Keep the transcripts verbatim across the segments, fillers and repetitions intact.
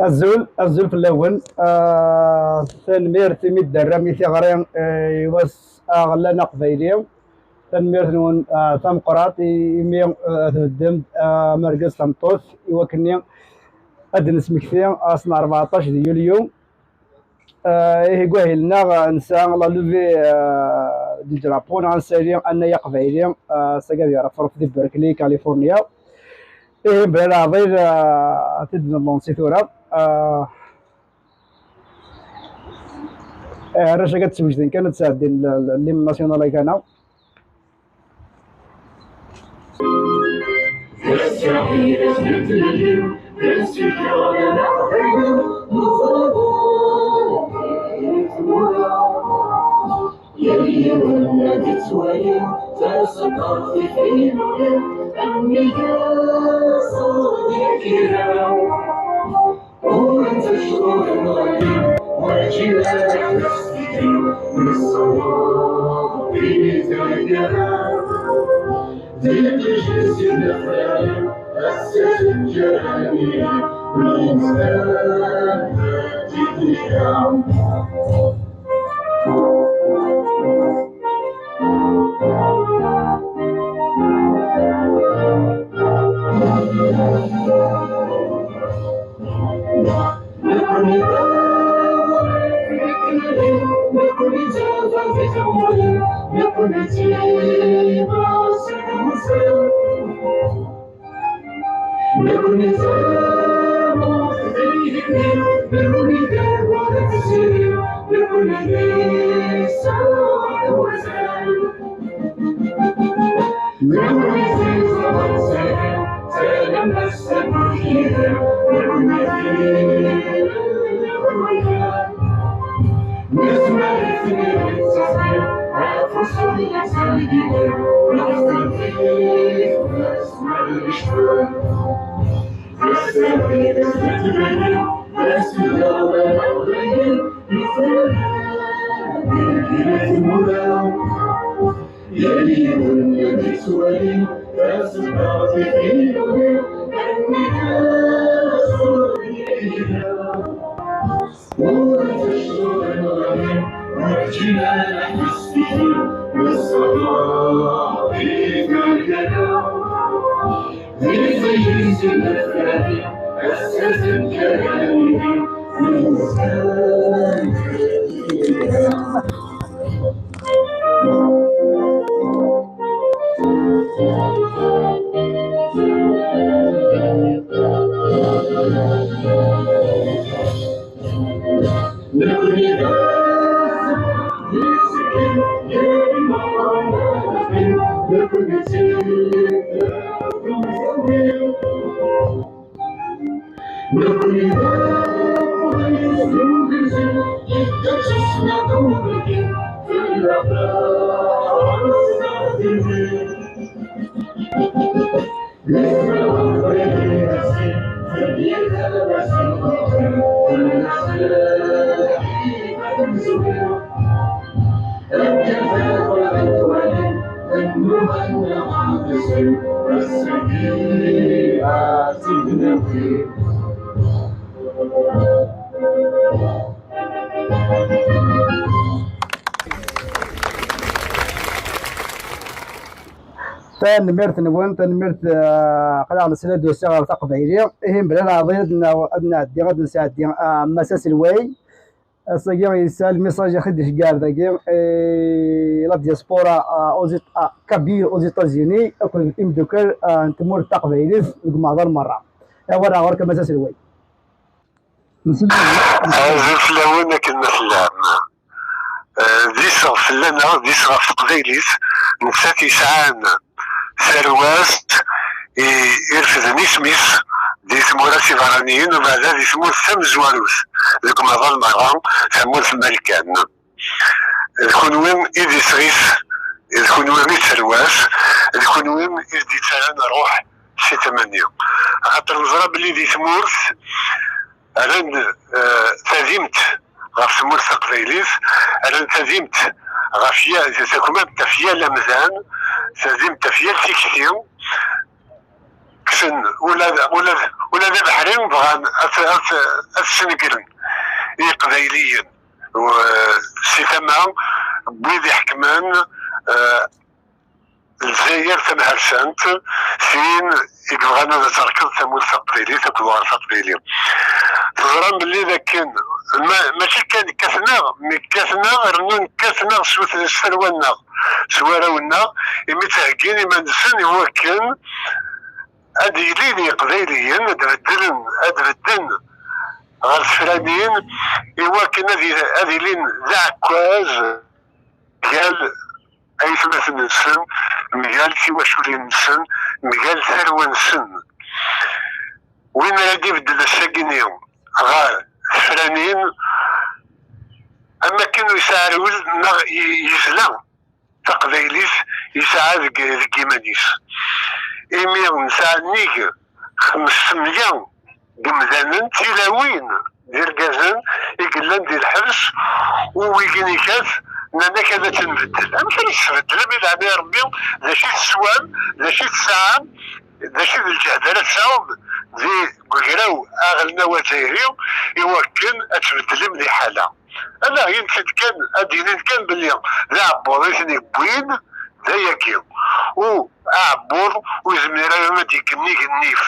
Azul, azul fell-awen. Ah, tanemmirt imi d-terram i tiɣri, eh, i wass aɣlan aqbayli. Tanemmirt-nwen, ah, tameqqrant i, imi, ah, tbeddem, ah, am argaz tameṭṭut i wakken ad d-nesmekti ass n rbeɛṭac di yulyu. Ah, ihi deg wahil-nneɣ, ah, nesɛa la levée, ah, du drapeau neɣ ad nsali annay aqbayli, ah, ass-agi ad yerfref di Berkeley, California. Ihi, bla leɛḍil, ah, ad t-id-nlansi tura. Ah, ah, arrac-agi ad ttwejden kan, ad sɛeddin l-, l-, l'hymne national-agi-nneɣ. Yal yiwen ad yettwali taseqqart tifin, am iga ṣṣut di kra. Ur nettecɣul nɣelli, werǧin ara nessefti, nessaweḍ i taggara. Di tejjist i nefra, ass-a teǧǧa-ni, mi nettban di tnira. Tanemmirt-nwen, tanemmirt, eh, aql-aɣ nesla-d ussan ɣer taqbayli. Ihi, mebla leɛḍil ad n-, ad nɛeddi, ad nesɛeddi, ah, Mass Aselway. Ass-agi yesɛa lmessage i ɣ-d-iceggeɛ ar dagi, eh, la diaspora, ah, aux Éta-, ah, kabyle aux États-Unis, akked imeddukal, ah, n tmurt taqbaylit deg umaḍal merra. Awal ɣur-k a Mass Aselway. Azul fell-awen akken ma tellam. Eh, d iseɣ fell-aneɣ, d iseɣ ɣef teqbaylit, nettat yesɛan tarwa-s i irefden isem-is di tmura tiberraniyin, ubeɛda di tmurt tamezwarut, deg umaḍal merra, tamurt n Marikan. D kunwi i d iseɣ-is, d kunwi i d tarwa-s, d kunwi i d-yettarran rruḥ si tama-nni. Axaṭer neẓra belli di tmurt rran, eh, tadimt ɣef tmurt taqbaylit, rran tadimt ɣef ya-, takmamt ɣef yal amdan, tadimt ɣef yal tikti, Ula d, ula d, ula d abeḥri bɣan ad t-, ad t-, ad t-snegren i Yiqbayliyen. U si tama n wid iḥekmen, eh, Lezzayer tamharsant, tin i yebɣan ad terkeḍ tamurt taqbaylit akked uɣref aqbayli. Teẓram belli d akken ma-, mačči kan kkaten-aɣ, mi kkaten-aɣ, rennun kkaten-aɣ s wet-, s tarwa-nneɣ, s warraw-nneɣ, imi ttheggin iman-nsen i wakken ad d-ilin Yiqbayliyen, ad beddlen, ad bedden ɣer tefranin, i wakken ad i-, ad ilin d aɛekkaz mgal aytmaten-nsen, mgal tiwaculin-nsen, mgal tarwa-nsen. Win ara d-ibeddel ass-agi-nni ɣer tefranin, am akken ur yesɛi ara ul neɣ i-, yezla taqbaylit yesɛa deg, deg yiman-is. Imi nesɛa nnig xemsemya n yimdanen, tilawin d irgazen i yellan di lḥebs, u wigin ikat nnan-ak ad tt-nbeddel. Amek ara tt-tbeddlem, i leɛnaya Rebbi? D acu i teswam? D acu i tesɛam? D acu d lǧehd ara tesɛum di ugraw aɣelnaw azzayri i wakken ad tbeddlem liḥala? Ala, yin-tt-id kan, ad d-inin kan belli d aɛebbuḍ i ten-iwwin d ayagi. U aɛebbuḍ ur yezmir ara ad d-yekk nnig nnif.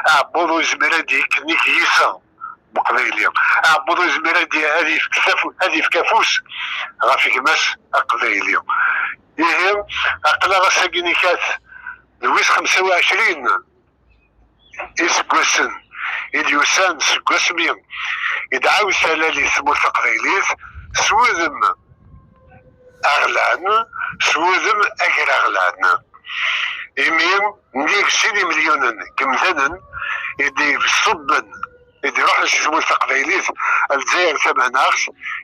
Aɛebbuḍ ur yezmir ad d-yekk nnig yiseɣ n uqbayli. Aɛebbuḍ ur yezmir ad d-, ad yefk tafu-, ad yefk afus ɣef gma-s aqbayli. Ihi, aql-aɣ ass-agi nikat d wis xemsa u ɛecrin iseggasen i d-yusan seg wasmi i d-tɛawed talali tmurt taqbaylit s wudem aɣlan, s wudem agraɣlan. Imi nnig sin imelyunen n yemdanen i d-iṣubben, i d-iruḥen si tmurt taqbaylit ar Lezzayer tamaneɣt,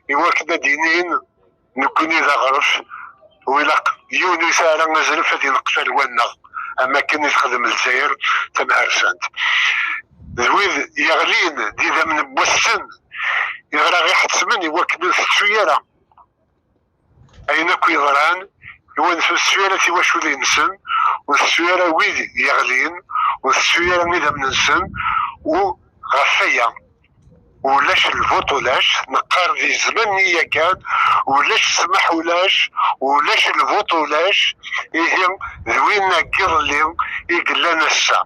i wakken ad d-inin nekkni d aɣref, u ilaq yiwen ur yesɛi ara azref ad ineqqes ar wanneɣ, am akken i texdem Lezzayer tamharsant. D wid yeɣlin d idammen n wassen i ɣer aɣ-iḥettmen i wakken ur tettu ara ayen akk yeḍran, i wan ur tettu ara tiwaculin-nsen, ur tettu ara wid yeɣlin, ur tettu ara idammen-nsen, u ɣef waya ulac lvuṭ ulac, neqqar di zzman-nni yakan, ulac ssmaḥ ulac, ulac lvuṭ ulac, ihi d winna n yiḍelli i yellan ass-a.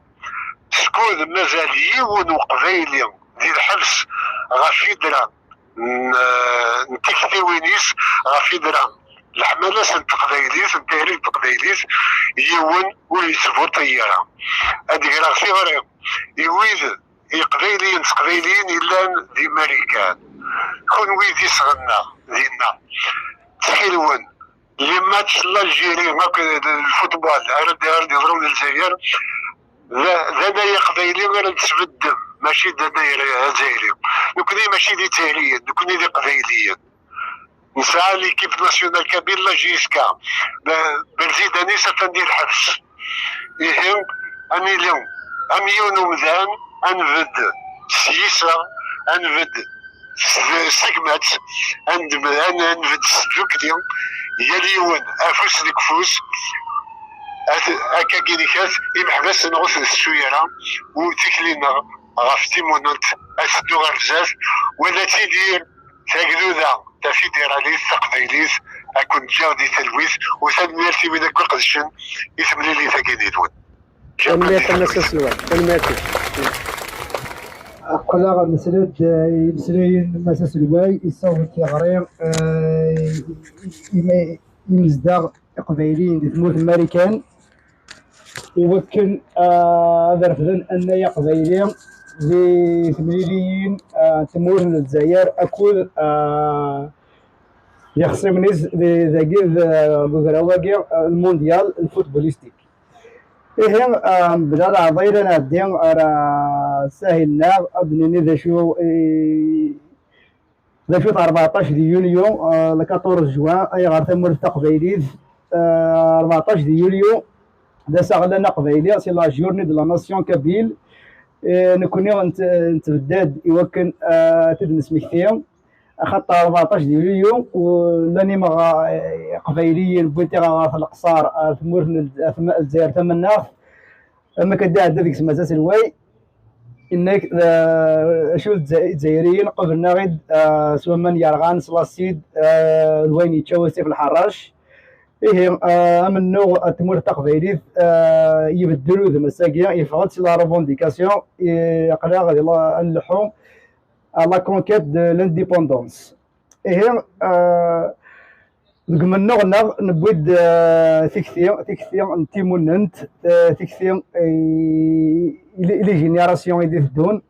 Skud mazal yiwen uqbayli di lḥebs ɣef idra n, n tiktiwin-is, ɣef idra n leḥmala-s n teqbaylit, n tayri n teqbaylit, yiwen ur yettvuṭi ara. Ad greɣ tiɣri i wid Iqbayliyen d Teqbayliyin yellan di Marikan, kunwi d iseɣ-nneɣ dinna, ttxil-wen, les matchs n l'Algérie akked lfutbal ara d-, ara d-yeḍrun di Lezzayer, d, d anay aqbayli ara d-tesbeddem, mačči d anay azzayri. Nekni mačči d Izzayriyen, nekni d Iqbayliyen. Nesɛa l'équipe nationale kabyle, la J S K. Be-, Belzidanis atan di lḥebs. Ihi, ad nili am yiwen umdan, ad nbedd s yiseɣ, ad nbedd s, s tegmat, ad nb-, ad n-, ad nbedd s tdukli, yal yiwen afus deg ufus, at-, akkagi nikat, imeḥbas-nneɣ ur ten-tettu ara, u tikli-nneɣ ɣef timunent ad teddu ɣer zdat, wala tidir tagduda tafidiṛalit taqbaylit, ad ken-ǧǧeɣ di talwit, u tanemmirt i wid akk iqedcen i temlilit-agi-nni-nwen. Tanemmirt a Mass Aselway. Tanemmirt. Aql-aɣ nesla-d, eh, i imeslayen n Mass Aselway, yessaweḍ tiɣri, eh, i, i, i, imezdaɣ iqbayliyen di tmurt n Marikan, i wakken, ah, ad refden annay aqbayli di temliliyin, ah, n tmurt n Lezzayer akked, ah, yexṣimen-is di, dagi, d, d ugraw-agi, ah, lmundyal lfutbulistik. Ihi, ah, mebla leɛḍil ad nɛeddi ar, ah, ssahil-nneɣ, ad d-nini d acu i, d acu-t rbeɛṭac di yunyu, euh, le quatorze juin, ay ɣer tamurt taqbaylit, euh, rbeɛṭac di yulyu, d ass aɣlan aqbayli, c'est la journée de la nation kabyle. Euh, nekkni nt-, nettbeddad i wakken, euh, ad t-id-nesmekti, axaṭer rbeɛṭac di yulyu, u llan imeɣ-, euh, iqbayliyen wwin tiɣerɣert leqṣar ar tmurt n Lez-, ar tma-, Lezzayer tamaneɣt. Am akka d-iɛedda deg-s Mass Aselway, inna-k, eh, acu, Lezza-, Izzayriyen qeblen-aɣ-id, eh, s waman yerɣan, s lasid, eh, d wayen yečča wasif lḥeṛṛac. Ihi, eh, amennuɣ n tmurt taqbaylit, eh, ibeddel udem ass-agi, yeffeɣ-d si la revendication, i-, aql-aɣ di la, ad nleḥḥu à la conquête de l'indépendance. Ihi, eh, deg umennuɣ-nneɣ newwi-d, eh, tikti, tikti n timunent, eh, tikti i, i, i les générations i d-iteddun,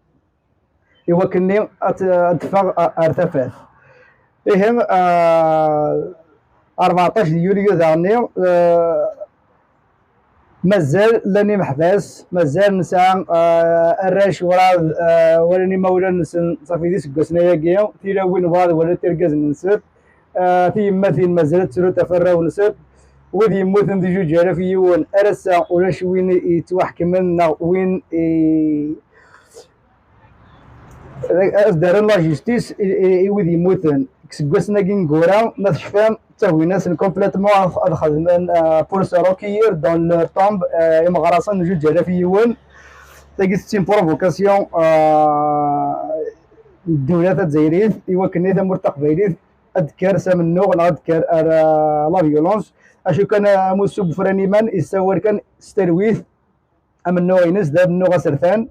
i wakken-nni ad t-, ad d-teffeɣ a-, ar tafat. Ihi, eh, rbeɛṭac di yulyu daɣen-nni, eh, mazal llan imeḥbas, mazal nesɛa, eh, arrac werɛad, eh, walan imawlan-nsen, ṣafi d iseggasen ayagi, tilawin werɛad walant irgazen-nsen, eh, tiyemmatin mazal ad ttrunt ɣef warraw-nsent, wid yemmuten di juǧ alaf yiwen, ar ass-a ulac win yettwaḥekmen neɣ win i, ad d-rren la justice i, i, i wid yemmuten. Deg iseggasen-agi ineggura, ma tecfam, ttagin-asen complètement ad, ad xedmen, euh, pour se recueillir dans leur tombe, euh, imeɣrasen n juǧ alaf yiwen. Tagi tettin provocation, euh, n ddula tazzayrit, i wakken i tamurt taqbaylit ad d-kker s amennuɣ neɣ ad d-kker ar, euh, la violence. Acu kan, euh, amussu n ufran iman, yessawal kan s talwit, amennuɣ-ines d amennuɣ asertan.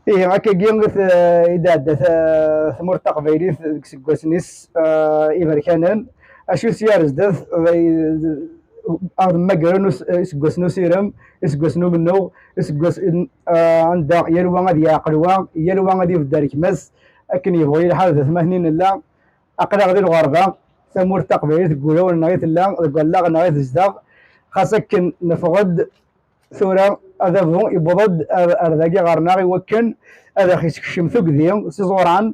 Ihi, akkagi i t-, i d-tɛedda ta-, tmurt taqbaylit deg iseggasen-is, eh, iberkanen. Acu s-yar zdat, eh, ad mmagren us-, iseggasen n usirem, iseggasen n umennuɣ, iseggasen, eh, anda yal wa ad yeɛqel wa, yal wa ad ibedd ar gma-s, akken yebɣu yelḥal d atmaten i nella. Aql-aɣ di lɣerba, tamurt taqbaylit deg wulawen-nneɣ i tella, deg wallaɣ-nneɣ i tezdeɣ. Xas akken neffeɣ-d, tura adabu yewweḍ-d ar, ar dagi ɣer-neɣ i wakken ad aɣ-isekcem tugdi s iẓuran,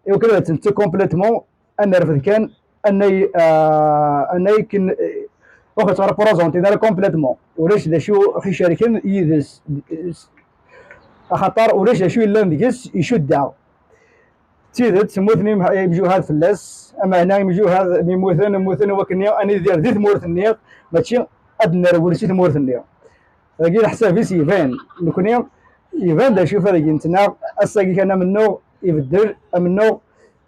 i wakken ad tt-nettu complètement, ad nerfed kan annay, ah, annay akken, eh, ur ɣ-ittreprezenti ara complètement. Ulac d acu ɣ-icerken yid-s, axaṭer ulac d acu yellan deg-s icudd-aɣ. D tidet, mmuten im-, imjuhad fell-as, ameɛna imjuhad mi mmuten, mmuten wakken-nni ad nidir di tmurt-nni, mačči ad nerwel si tmurt-nni. Dagi leḥsab-is iban, nekni iban d acu i deg nettnaɣ, ass-agi kan amennuɣ ibeddel, amennuɣ d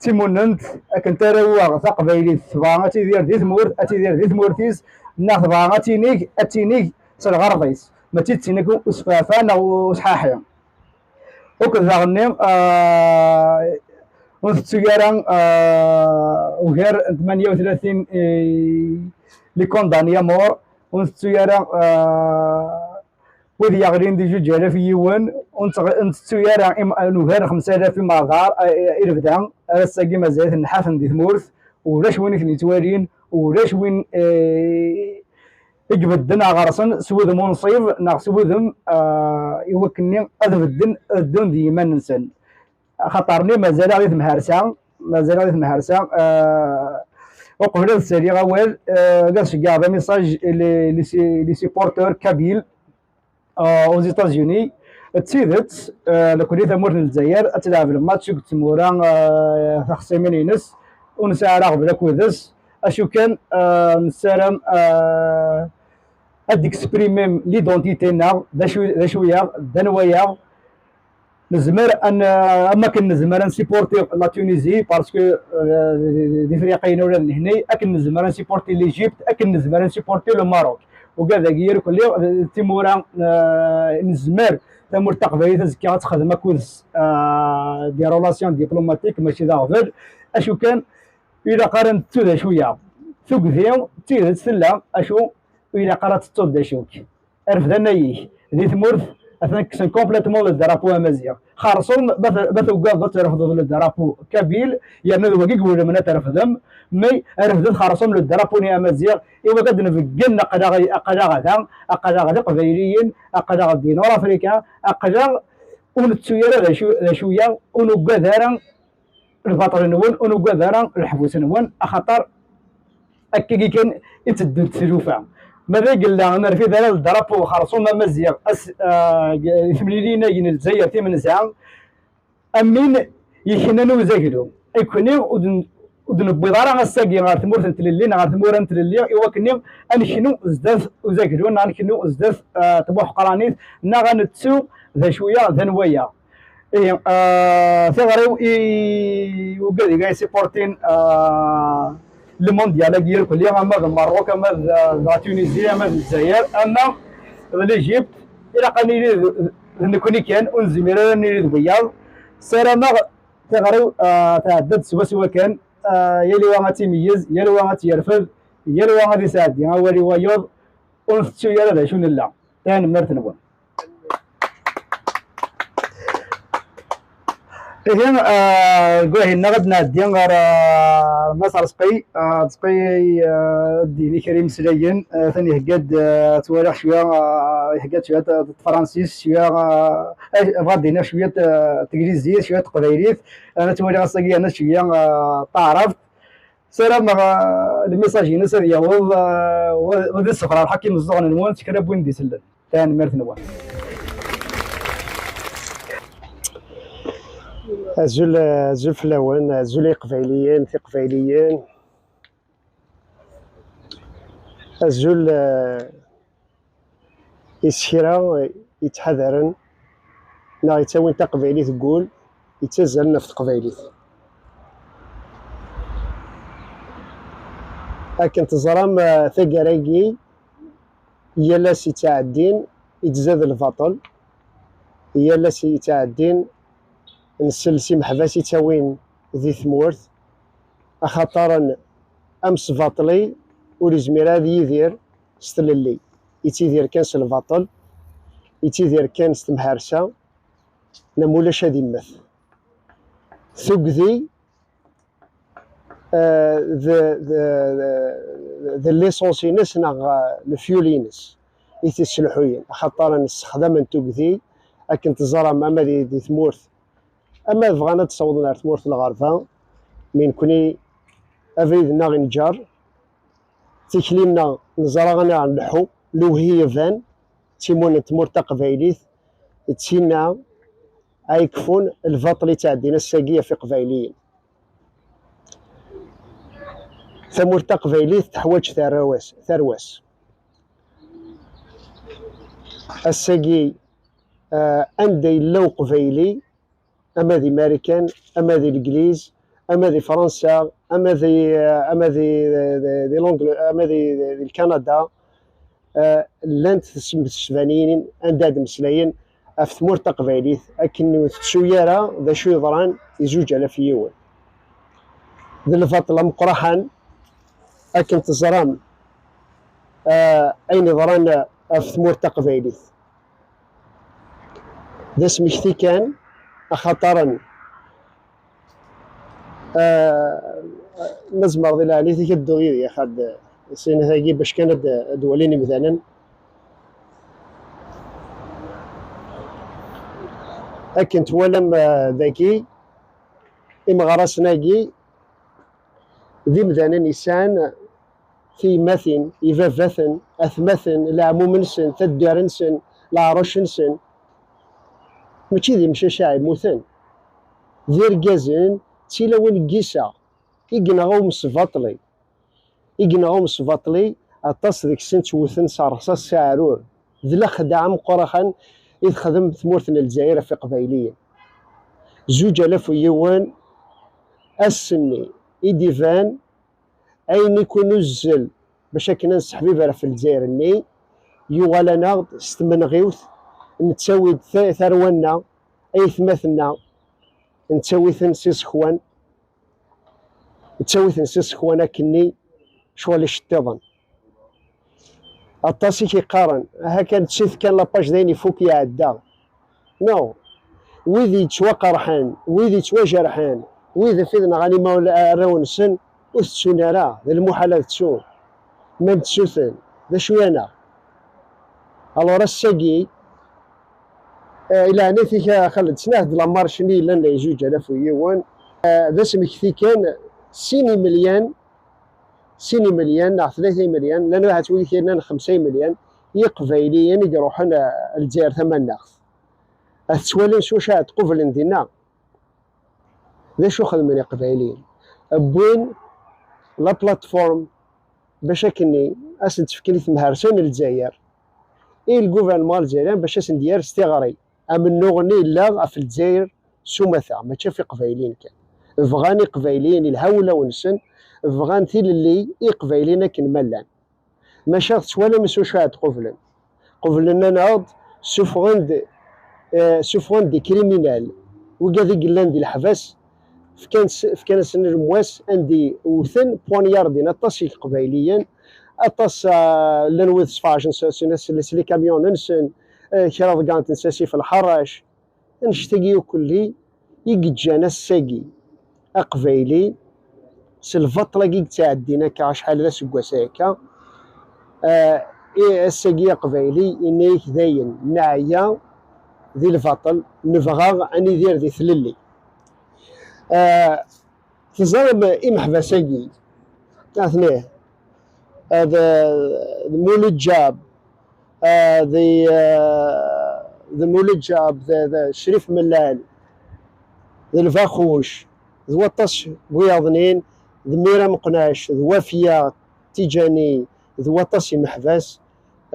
timunent, akken tarawt taqbaylit tebɣa ad tidir di tmurt, ad tidir di tmurt-is, neɣ tebɣa ad tinig, ad tinig s lɣerḍ-is, mačči d tin akk usfafa neɣ usḥaḥi. Akked daɣen-nni, ah, ur ntettu ara, ah, ugar n tmanya u tlatin, eh, les condamnés à mort, ur ntettu ara, ah, wid yeɣlin di juǧ alaf yiwen, ur nteɣ-, ur ntettu ara im-, ugar n xemsa alaf imeɣdar, ah, i lebda, ar ass-agi mazal-iten ḥafen di tmurt, ulac win i ten-yettwalin, ulac win, eh, i ibedden ɣer-sen s wudem unṣib neɣ s wudem, ah, i wakken-nni ad bedden, ad ddun di yiman-nsen. Axaṭer-nni mazal-aɣ di temharsa, mazal-aɣ di temharsa, ah, uqbel ad ssaliɣ awal, ah, ad ceggɛeɣ d amisaj i les, les, les supporters kabyles, ah, aux États-Unis. D tidet, ah, nekkni tamurt n Lezzayer ad telɛeb lmatch deg tmura, ah, taxṣimin-ines, ur nesɛi ara aɣbel akked-s. Acu kan, ah, nessaram, ah, ad d-exprimem l'identité-nneɣ, d acu, d acu-yaɣ, d anwa-yaɣ. Nezmer ad n-, am akken nezmer ad nsupporti la Tunisie, parce que, euh, d, d, d Ifriqiyen ula d nehni, akken nezmer ad nsupporti l'Égypte, akken nezmer ad nsupporti le Maroc. Ugadeɣ yir kulli, euh, d timura, euh, nezmer tamurt taqbaylit azekka ad texdem akked-s, euh, des relations diplomatiques, mačči d aɣbel. Acu kan, ilaq ara nettu d acu-yaɣ. Tugdi d tidet tella, acu, ur ilaq ara ad tettuḍ d acu-k. Rfed annay-ik. Di tmurt, atan kksen complètement le drapeau amaziɣ. Xerṣum, ma t-, ma tugadeḍ ad trefdeḍ le drapeau kabyle, yerna d wagi i iwulmen ad trefdem, mais refdet xerṣum le drapeau-nni amaziɣ, i wakken ad nbeggen aql-aɣ, aql-aɣ da, aql-aɣ d iqbayliyen, aql-aɣ d inurafrikan, aql-aɣ ur nettu ara d acu, d acu-yaɣ, ur nugad ara lbaṭel-nwen, ur nugad ara leḥbus-nwen, axaṭer akkagi kan i tteddunt tlufa. Ma d ay yella ur nerfid ara le drapeau xerṣum amaziɣ, ass, ah, i temliliyin-agi n Lezzayer timenza, am win yeknan i uzaglu. Nekkni ur d-, ur d-newwiḍ ara ass-agi ɣer tmurt n tlelli neɣ ɣer tmura n tlelli i wakken ad neknu zdat uzaglu neɣ ad neknu zdat, eh, tmuḥqranit neɣ ad nettu d acu-ya d anwa-ya. Ihi, eh, tiɣri-w i ugad i supportin, eh, le mondial-agi irkelli, ama d Merruk, ama d, eh, d la Tunisie, ama d Lezzayer, ama d l'Egypte, ilaq ad nili d, d nekkni kan, ur nezmir ara ad nili d wiyaḍ. Ssarameɣ tiɣri-w, ah, tɛedda-d swaswa kan. Ah, yal wa ad tt-imeyyez, yal wa ad tt-yerfed, yal wa ad isɛeddi awal i wayeḍ, ur ntettu ara d acu nella. Tanemmirt-nwen. Ihi, ah, deg wahil-nneɣ ad nɛeddi ɣer, ah, Mass Arezqi. Ah, Arezqi, ah, ad d-yini kra imeslayen. Ah, atan ihegga-d, ah, ttwaliɣ cwiya, ah, ihegga-d cwiya t-, tefransist, cwiya, ah, eh, bɣa ad d-iniɣ cwiya t-, teglizit, cwiya teqbaylit. Ana ttwaliɣ ass-agi yerna cwiya, ah, taɛrabt. Ssarameɣ, ah, lmisaj-ines ad yaweḍ, ah, wa-, ad issefreḥ lḥakim ẓẓuɣen-nwen s kra n win d-isellen. Tanemmirt-nwen. Azul, azul fell-awen, azul a Iqbayliyen, Tiqbayliyin. Azul, eh, i s kra yettḥadaren neɣ yettawin taqbaylit deg wul, yettazzalen ɣef teqbaylit. Akken teẓram, eh, taggara-agi, yal ass yettɛeddin, yettzad lbaṭel, yal ass yettɛeddin, nsell s imeḥbas yettawin di tmurt, axaṭer amesbaṭli ur yezmir ad yidir s tlelli, yettidir kan s lbaṭel, yettidir kan s temharsa, neɣ ma ulac ad immet. Tugdi, eh, d, d, d, d l'essence-ines neɣ, eh, lefyul-ines i t-isselḥuyen, axaṭer nessexdam n tugdi akken teẓram ama di, di tmurt, ama bɣan ad d-sawḍen ar tmurt n lɣerba, mi nekni abrid-nneɣ inǧer, tikli-nneɣ neẓra ɣer nleḥḥu, lewhi iban, d timun n tmurt taqbaylit, d tinna ay ikfun lbaṭel yettɛeddin ass-agi ɣef Iqbayliyen. Tamurt taqbaylit teḥwaǧ tarwa-s, tarwa-s. Ass-agi, eh, anda yella Uqbayli, ama di Marikan, ama di Legliz, ama di Fransa, ama di, eh, ama di, di, di, di Londres, ama di, di, di Kanada, eh, llant tesmesbaniyin anda ad meslayen ɣef tmurt taqbaylit, akken ur tettu ara d acu yeḍran i zuǧ alaf yiwen. D lbaṭel ameqqraḥan, akken teẓram, eh, ayen yeḍran ɣef tmurt taqbaylit. D asmekti kan, axaṭer, eh, ma tzemreḍ i leɛnayt-ik ad dduḍ yid-i, axad, sinat-agi bac kan ad, ad walin imdanen. Akken twalam, eh, dagi, imeɣrasen-agi, d imdanen yesɛan tiyemmatin, ibabaten, atmaten, leɛmum-nsen, taddar-nsen, leɛruc-nsen. Mačči d imcac i yemmuten. D irgazen, d tilawin n yiseɣ i yenɣa umesbaṭli. I yenɣa umesbaṭli, aṭas deg-sen ttewten s rrṣaṣ s aɛrur. D lexdeɛ ameqqran i texdem tmurt n Lezzayer ɣef Iqbayliyen. Zuǧ alaf u yiwen, ass-nni i d-iban ayen i kun uzzel bac akken ad nesseḥbiber ɣef Lezzayer-nni, yuɣal-aneɣ-d s tmenɣiwt, nettawi-d ta-, tarwa-nneɣ, aytmaten-nneɣ, nettawi-ten s iẓekwan, nettawi-ten s iẓekwan akkenni, ccɣel iceṭṭiḍen. Aṭas i k-iqqaren, aha kan tsit kan la page d ayen ifuk iɛedda. Non. Wid yettwaqerḥen, wid yettwajerḥen, wid ɣef i d-nɣan imawla-, arraw-nsen, ur tettun ara, d lmuḥal ad ttun. Ma nettut-ten, d acu-yaneɣ? Alors ass-agi, eh, i leɛnayt-ik a Xaled, ttnah-d la marche-nni yellan di zuǧ alaf u yiwen, eh, d asmekti kan, sin imelyan, sin imelyan neɣ tlata imelyan, llan waḥed wid yernan xemsa imelyan, Iqbayliyen i iruḥen, eh, ar Lezzayer tamaneɣt. Ad tettwalim s wacu ad qublen dinna. D acu xedmen Iqbayliyen? Wwin la plateforme bac akken ad sen-tt-fken i temharsa n Lezzayer, i le gouvernement algérien, bac ad sen-d-yerr s tiɣri amennuɣ-nni yella ɣef Lezzayer s umata, mačči ɣef Iqbayliyen kan. Bɣan Iqbayliyen ilha wulawen-nsen, bɣan tilelli i Iqbayliyen akken ma llan. Maca tettwalam s wacu ad qublen. Qublen-aneɣ-d, ssufɣen-d, eh, ssufɣen-d des criminels. Wigad i yellan di leḥbas, fkan-s-, fkan-asen lemwas anda i wten, poignardin aṭas n Iqbayliyen, aṭas, ah, llan wid sferɛjen s, s, s, s les camions-nsen, eh, kra ḍeggren-ten s asif lḥerrac. Annect-agi ukelli i yeǧǧan ass-agi Aqbayli s lbaṭel-agi i yettɛeddin akka acḥal d aseggas akka. Ah, i ass-agi Aqbayli yenna-yak dayen neɛya di lbaṭel, nebɣa ad nidir di tlelli. Ah, teẓram imeḥbas-agi, atni, ah, d, d Mulud Ǧab, ah, d, ah, d Mulud Ǧab, d, d Crif Mellal, d Lbaxuc, d waṭas n wiyaḍnin, d Mira Meqnac, d Wafiya Tijani, d waṭas imeḥbas,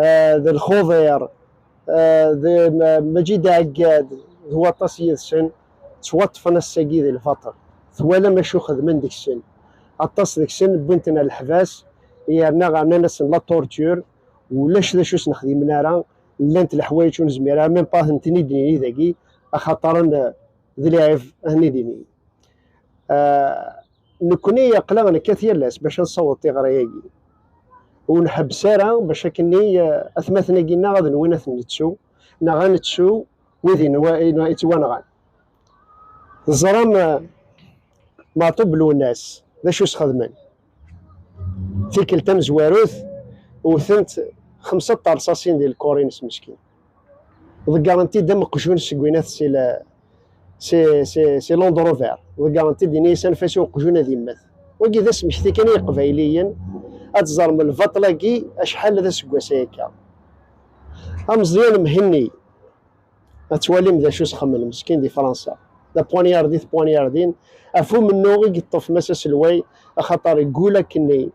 ah, d Lxuḍir, ah, d Ma-, Maǧid Ɛeggad, d waṭas yid-sen, ttwaṭṭfen ass-agi di lbaṭel. Twalam acu xedmen deg-sen. Aṭas deg-sen wwin-ten ar leḥbas, yerna rnan-asen la torture, ulac d acu s-nexdimen ara, llant leḥwayeǧ ur nezmir ara, même pas ad ten-id-nini dagi, axaṭer n-, d lɛib ad ten-id-nini. Ah, nekkni aql-aɣ nekkat yal ass bac ad nessaweḍ tiɣri-agi. Ur nḥebbes ara bac akken-nni, ah, atmaten-agi-nneɣ ad nwin ad ten-nettu, neɣ ad nettu wid inwa-, inwa-, ittwanɣan. Teẓram, ah, Meɛṭub Lwennas, d acu s-xedmen? Tikkelt tamezwarut, wten-t xemsa n terṣaṣin di lkor-ines meskin. Ḍeggren-t-id am uqjun seg winat si la-, si, si, si Land Rover. Ḍeggren-t-id, ini-as anef-as i uqjun ad immet. Wagi d asmekti kan i Iqbayliyen, ad teẓrem lbaṭel-agi acḥal d aseggas akka. Ameẓyan Mhenni, ad twalim d acu s-xemmen meskin di Fransa. La poignardit poignardin, ɣef umennuɣ i yeṭṭef Mass Aselway, axaṭer yeggul akkenni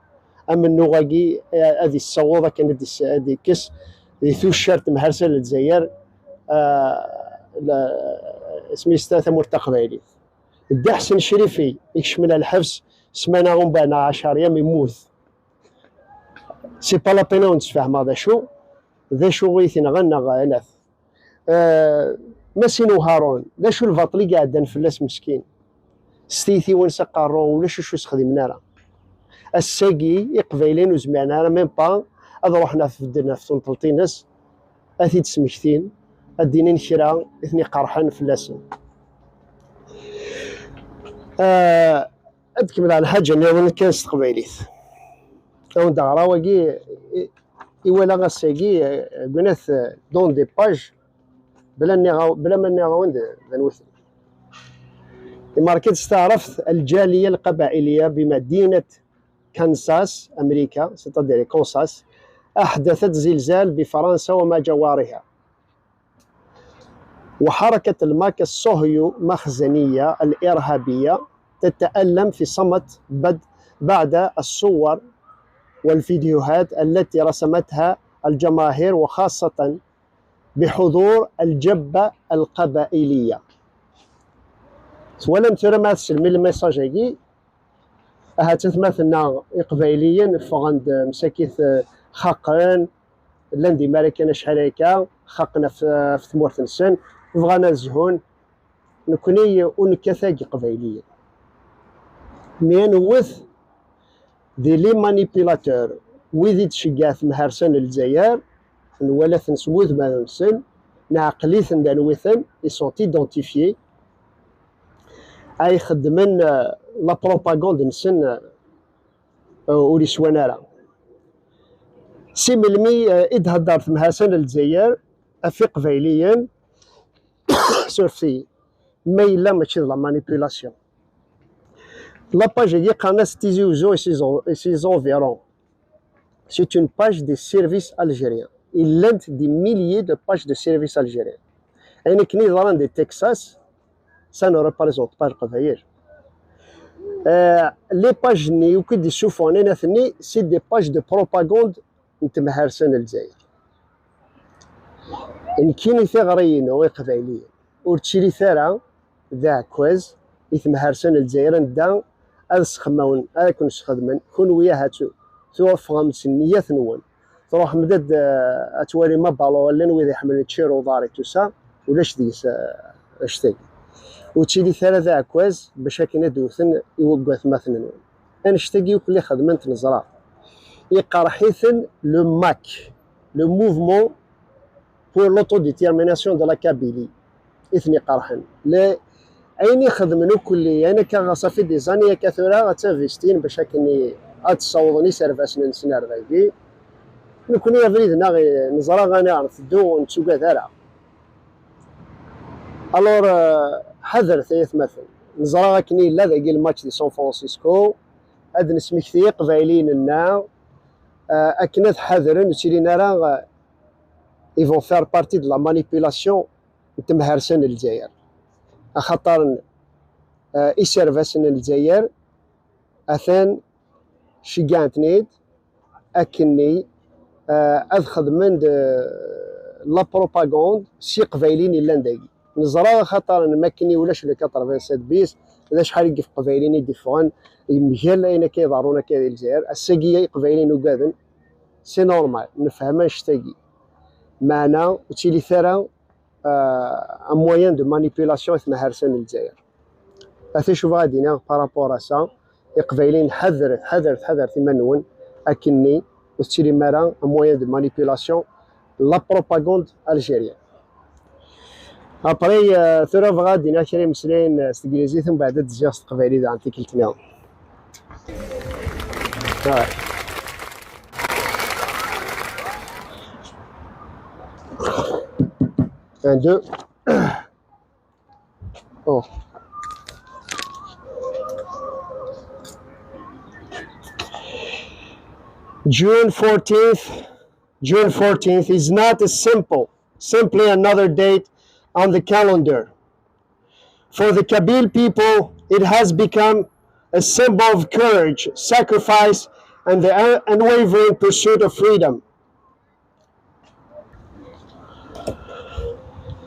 amennuɣ-agi, eh, ad yessaweḍ akken ad is-, ad ikkes di tuccar temharsa n Lezzayer, ah, la, isem-is ta-, tamurt taqbaylit. Dda Ḥsen Crifi, ikecmen ar lḥebs, ssmana umbeɛd neɣ ɛecṛ yam, immut. C'est pas la peine ad wen-d-sfehmeɣ d acu, d acu i t-inɣan neɣ anat. Ah, Masin Uharun, d acu lbaṭel i iɛeddan fell-as meskin? S tiytiwin s aqerru, ulac acu s-xdimen ara. Ass-agi, Iqbayliyen ur zmiren ara, même pas, ad ruḥen ɣef bedden ɣef tunṭelt-ines, ad t-id-smektin, ad d-inin kra i ten-iqerḥen fell-asen. Ah, ad kemmleɣ lḥaǧa nniḍen kan s teqbaylit. Ad wen-d-ɣreɣ wagi, i, i walaɣ ass-agi, eh, gwnat, eh, dans des pages, bla nniɣ-, bla ma nniɣ-awen d, d anwi-ten. Imarket s taɛrabt, الجالية القبائلية بمدينة كانساس، أمريكا، c'est-à-dire كونساس، أحدثت زلزال بفرنسا وما جاورها. وحركة الماك الصهيو مخزنية الإرهابية تتألم في صمت بد-، بعد الصور والفيديوهات التي رسمتها الجماهير، وخاصة بحضور الجبة القبائلية. Twalam tura ma tselmi lmessage-agi? Ahat atmaten-nneɣ iqbayliyen ffɣen-d msakit, eh, xaqen, llan di Marikan acḥal akka, xaqen ɣef, ɣef tmurt-nsen, bɣan ad zhun. Nekkni ur nekkat ag iqbayliyen. Mi ad newwet di les manipulateurs, wid i d-tceggeɛ temharsa n Lezzayer, nwala-ten s wudmawen-nsen, neɛqel-iten d anwi-ten, ils sont identifiés, ay xeddmen, eh, la propagande-nsen, eh, ur iswan ara. Si melmi, eh, i d-hedder temharsa n Lezzayer ɣef iqbayliyen, surfet-iyi, ma yella mačči d la manipulation. La page-agi qqaren-as Tizi Uzzu et ses en-, et ses environs. C'est une page des services algériens. Llant des milliers de pages de services algériens. Ayen akken i yeḍran di Texas, ça ne représente pas Leqbayel. Les pages-nni akk i d-issufɣen ayt-nni, c'est des pages de propagande n temharsa n Lezzayer. Nekkini tiɣri-inu i Iqbayliyen ur ttili ara d aɛekkaz i temharsa n Lezzayer, anda ad sxemawen, ad ken-sxedmen, kunwi ahat twafqem s nniyat-nwen. Truḥem-d ad, ad twalim abalu, llan wid iḥemmlen ččir uḍar i tusa, ulac deg-s, eh, anect-agi. Ur ttili ara d aɛekkaz bac akken ad d-wten i watmaten-nwen. Annect-agi akk i xedment neẓra. Iqerḥ-iten le MAK, le Mouvement pour l'autodétermination de la Kabylie, i ten-iqerḥen. Le, ayen i xedmen ukkelli, ayen akka ɣas afi des années akka tura, ad tinvestin bac akken i, ad ssawḍen iserbasen-nsen ar dagi. Nekkni abrid-nneɣ, eh, neẓra ɣani nteddu, ur nettugad ara. Alors, eh, ḥadret ay atmaten. Neẓra akken yella dagi le MAK di San Francisco, ad nesmekti iqbayliyen-nneɣ, eh, akken ad ḥadren, ur ttilin ara, eh, ils vont faire partie de la manipulation n temharsa n Lezzayer. Axaṭer, eh, iserbasen n Lezzayer atan ceggɛen-ten-id akkenni, eh, ad xedmen d, eh, la propagande s iqbayliyen yellan dagi. Neẓra axaṭer makken ulac le quatre-vingt-sept bis, d acḥal n yeqbayliyen i d-iffɣen, yemgal ayen akka iḍerrun akka di Lezzayer. Ass-agi iqbayliyen ugaden, c'est normal, nefhem annect-agi. Meɛna ur ttilit ara, euh, un moyen de manipulation i temharsa n Lezzayer. Ata acu bɣa ad iniɣ par rapport à ça, iqbayliyen, ḥadret, ḥadret, ḥadret iman-nwen, akkenni ur tettilim ara un moyen de manipulation, la propagande algérienne. Après, euh, tura bɣa ad iniɣ kra imeslayen, euh, s teglizit, mbeɛd ad d-zziɣ s teqbaylit daɣen tikkelt-nniḍen. Ouais. Un, deux. Oh. June fourteenth, June fourteenth is not a simple, simply another date on the calendar. For the Kabyle people, it has become a symbol of courage, sacrifice, and the un-, unwavering pursuit of freedom.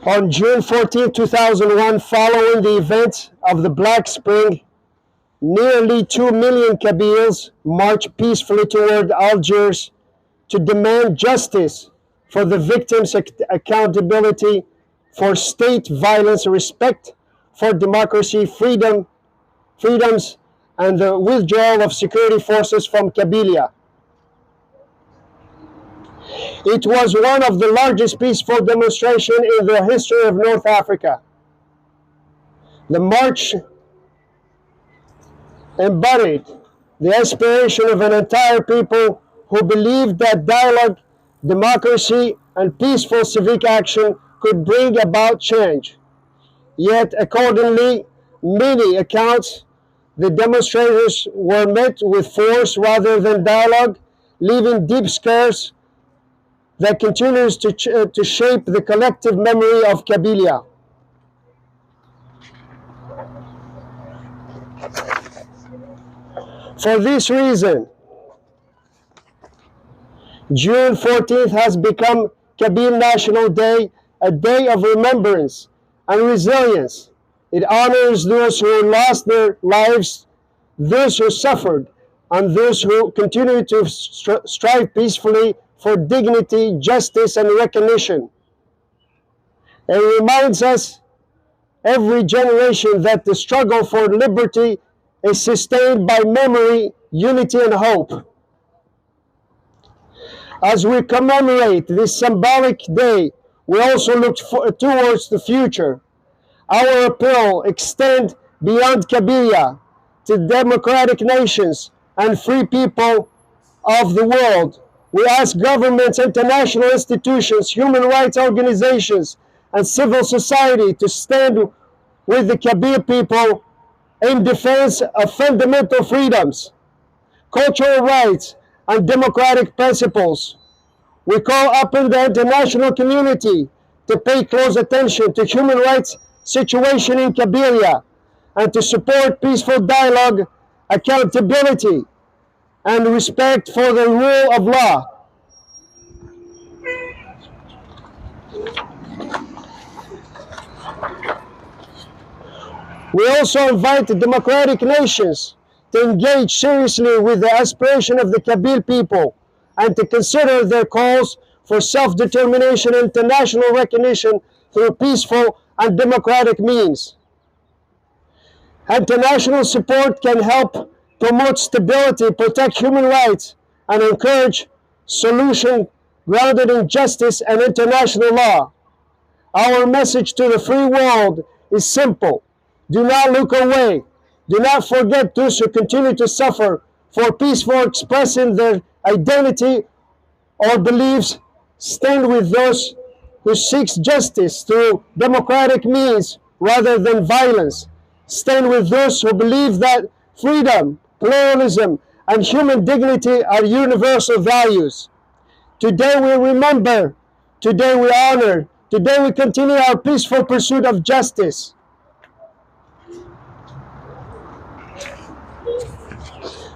On June fourteenth, two thousand one, following the events of the Black Spring, nearly two million Kabyles marched peacefully toward Algiers to demand justice for the victims, ac-, accountability for state violence, respect for democracy, freedom, freedoms, and the withdrawal of security forces from Kabylia. It was one of the largest peaceful demonstrations in the history of North Africa. The march embodied the aspiration of an entire people who believed that dialogue, democracy, and peaceful civic action could bring about change. Yet, accordingly, many accounts, the demonstrators were met with force rather than dialogue, leaving deep scars that continues to, ch-, uh, to shape the collective memory of Kabylia. For this reason, June fourteenth has become Kabyle National Day, a day of remembrance and resilience. It honors those who lost their lives, those who suffered, and those who continue to stri-, strive peacefully for dignity, justice, and recognition. It reminds us every generation that the struggle for liberty is sustained by memory, unity, and hope. As we commemorate this symbolic day, we also look fo-, towards the future. Our appeal extends beyond Kabylia to democratic nations and free people of the world. We ask governments, international institutions, human rights organizations, and civil society to stand with the Kabyle people in defense of fundamental freedoms, cultural rights, and democratic principles. We call upon the international community to pay close attention to human rights situation in Kabylia, and to support peaceful dialogue, accountability, and respect for the rule of law. We also invite the democratic nations to engage seriously with the aspiration of the Kabyle people and to consider their calls for self-determination and international recognition through peaceful and democratic means. International support can help promote stability, protect human rights, and encourage solution grounded in justice and international law. Our message to the free world is simple. Do not look away. Do not forget those who continue to suffer for peaceful expressing their identity or beliefs. Stand with those who seek justice through democratic means rather than violence. Stand with those who believe that freedom, pluralism, and human dignity are universal values. Today we remember, today we honor, today we continue our peaceful pursuit of justice.